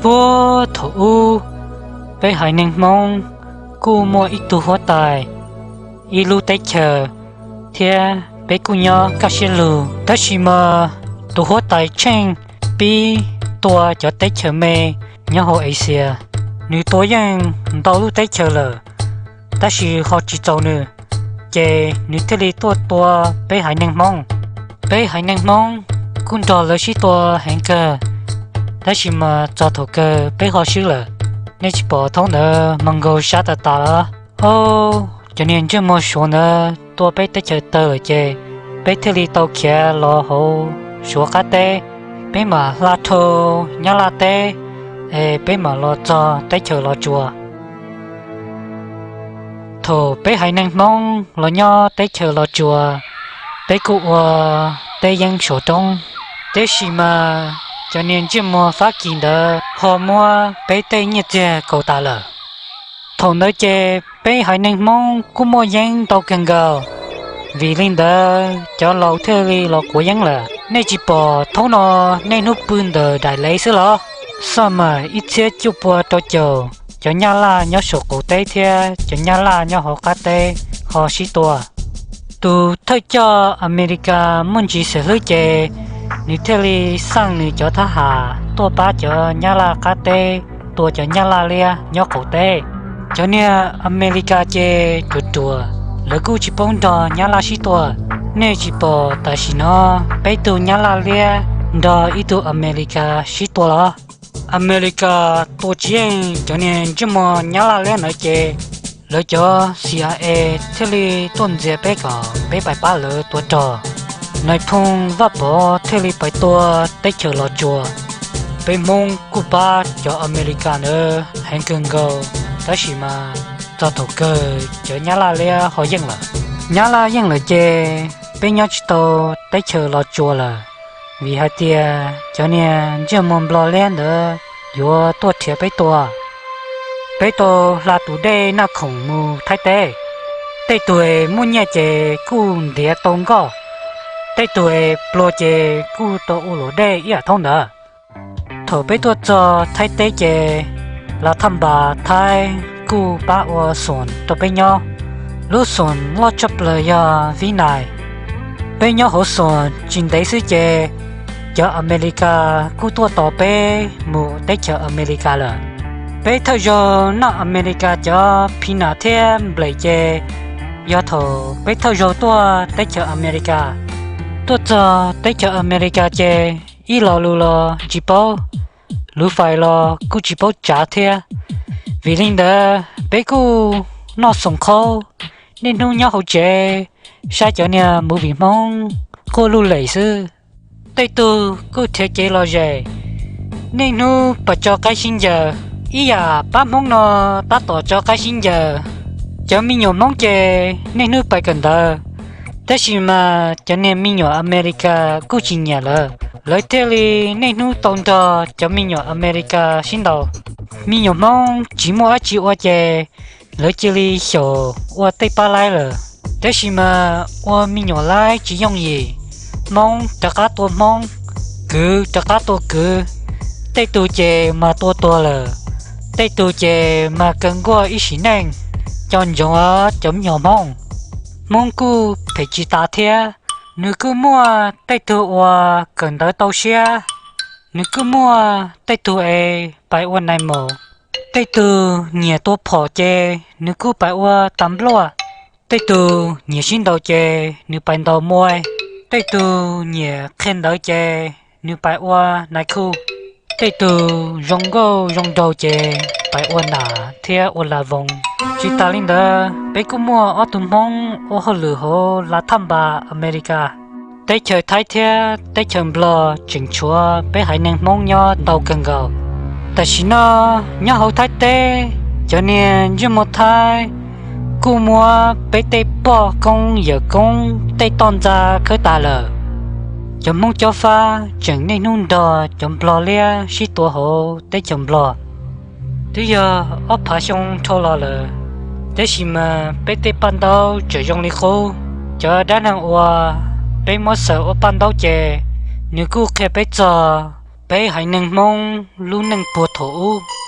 Puag thaum ub, peb haiv neeg Hmoob kuj muaj ib tug huab tais, ib lub teb chaws, thiab peb kuj nyob kaj siab lug. Tab sis mas tus huab tais tsheej pib tua cov teb chaws me nyob hauv Axias, nws tua yeej ntau lub teb chaws lawm, tab sis ho tsis txaus nws, ces nws thiaj li tuaj tua peb haiv neeg Hmoob. Peb haiv neeg Hmoob kuj nrog lawv sib tua heev kawg, tab sis mas txog thaum kawg peb ho swb lawm. Nej tsis pom thaum ntawd mas nkaus sab tas tas los, o, cov niag ntsej muag Suav ntawd tua peb teb chaws tawg lawm ces peb thiaj li tau khiav los hauv Suav qab teb, peb mam hla dhau Nyab Laj teb, es peb mam los txog teb chaws Los Tsuas. Thaum peb haiv neeg Hmoob los nyob teb chaws Los Tsuas, peb kuj ua teb yeeb saum roob, tiam sis mas cov niag ntsej muag Fab Kis ntawd ho muab peb tej nyiaj txiag kaus tas lawm. Thaum ntawd ces peb haiv neeg Hmoob kuj muaj yeeb ntau kawg nkaus, vim li ntawd cov laus thiaj li los quav yeeb lawm. Nej tsis pom thaum no nej hnub pw ntawm daim lev xwb los? Xab mas ib txhiab cuaj pua rau caum, cov Nyab Laj nyob saum qaum teb thiab cov Nyab Laj nyob hauv qab teb ho sib tua. Tus thawj coj Amelikas muaj ntsis xeem hlwb ces nws thiaj li xaj nws cov thab ham tuaj pab cov Nyab Laj qab teb tua cov Nyab Laj liab nyob qaum teb. Cov niag Amelikas ces ruam ruam, lawv kuj tsis paub nrog Nyab Laj sib tua. Nej tsis pom tam sim no peb tug Nyab Laj liab nrog ib tug Amelikas sib tua los? Amelikas tua tsis yeej cov niag ntsej muag Nyab Laj liab ntawd ces lawv cov CIA thiaj li tuaj ntxias peb kom peb pais pab lawv tua rog. Nais phoo Vaj Pov thiaj li pais tua teb chaws Los Tsuas. Peb Hmoob kuj pab cov Amelikas ntawd heev kawg nkaus, tab sis mas txog thaum kawg cov Nyab Laj liab ho yeej lawm. Nyab Laj yeej lawm ces peb nyob tsis tau teb chaws Los Tsuas lawm, vim hais tias cov niag ntsej muag Nplog liab ntawd yuav tuaj nrhiav peb tua. Peb tau hla tus dej Naj Khoom mus Thaib teb. Tej tug muaj nyiaj ces kuj ntiav tau nkoj, tej tug pluag ces kuj tau ua luam dej ib yam thaum ntawd. Thaum peb tuaj txog Thaib teb ces Lav Thaj Npas Thaib kuj pab ua xoom rau peb nyob. Lub xoom loj tshaj plaws yog Vib Nais. Peb nyob hauv xoom tsis ntev xwb ces cov Amelikas kuj tuaj tos peb mus teb chaws Amelikas lawm. Peb thawj zaug noj Amelikas cov phi nas thiab nplej ces yog thaum peb thawj zaug tuaj teb chaws Amelikas. Tuaj txog teb chaws Amelikas ces ib lo lus los tsis paub, lus fais los kuj tsis paub tsav thiab. Vim li ntawd peb kuj noj xoom qhaub, niaj hnub nyob hauv tsev saib cov niag movie Hmoob quaj luj lem xwb. Tej tug kuj nrhiav kev lom zem, niaj hnub pab tso qaib sib ncaws. Ib yam pab Hmoob no tab tom tso qaib sib ncaws, cov me nyuam Hmoob ces niaj hnub pais kawm ntawv. Tab sis mas cov niag me nyuam Amelikas kuj tsis nyiam lawv, lawv thiaj li niaj hnub tau nrog cov me nyuam Amelikas sib ntaus. Me nyuam Hmoob tsis muaj dab tsi ua ces lawv cia li xyaum ua tej pab laib lawm. Tab sis mas ua me nyuam laib tsis yooj yim, Hmoob rov qab tua Hmoob, kwv rov qab tua kwv. Tej tug ces mas tua tuag lawm, tej tug ces mas kaw nkuaj ib sim neej. Nco ntsoov cov me nyuam Hmoob, Hmoob kuj phem tsis tas thiab. Nws kuj muaj tej tug uas kawm ntawv tau siab, nws kuj muaj tej tug es pais ua nais maum. Tej tug nyiam tua phom ces nws kuj pais ua tas npluaj. Tej tug nyiam sib ntaus ces nws pais ntaus muaj. Tej tug nyiam qhia ntawv ces nws pais ua nais khu. Tej tug zoo nkauj zoo nraug ces pais ua nas thiab ua la voos. Tsis tas li ntawd, peb kuj muaj ob tug Hmoob ua hauj lwm hauv Lav Thaj Npas Amelikas. Teb chaws Thaib thiab teb chaws Nplog tseem tshuav peb haiv neeg Hmoob nyob ntau kawg nkaus. Tam sim no nyob hauv Thaib teb, cov niag ntsej muag Thaib kuj muab peb tej poj koob yawm koob tej toj ntxa khawb tas lawm. Cov Hmoob Cob Fab tseem niaj hnub nrog cov Nplog liab sib tua hauv teb chaws Nplog. Twb yog ob phav xyoo dhau los lawm, tab sis mas peb tej paj ntaub tseem zoo li qub. Cov dab neeg uas peb muab xaws ua paj ntaub ces nws kuj qhia peb txog Peb haiv neeg Hmoob lub neej puag thaum ub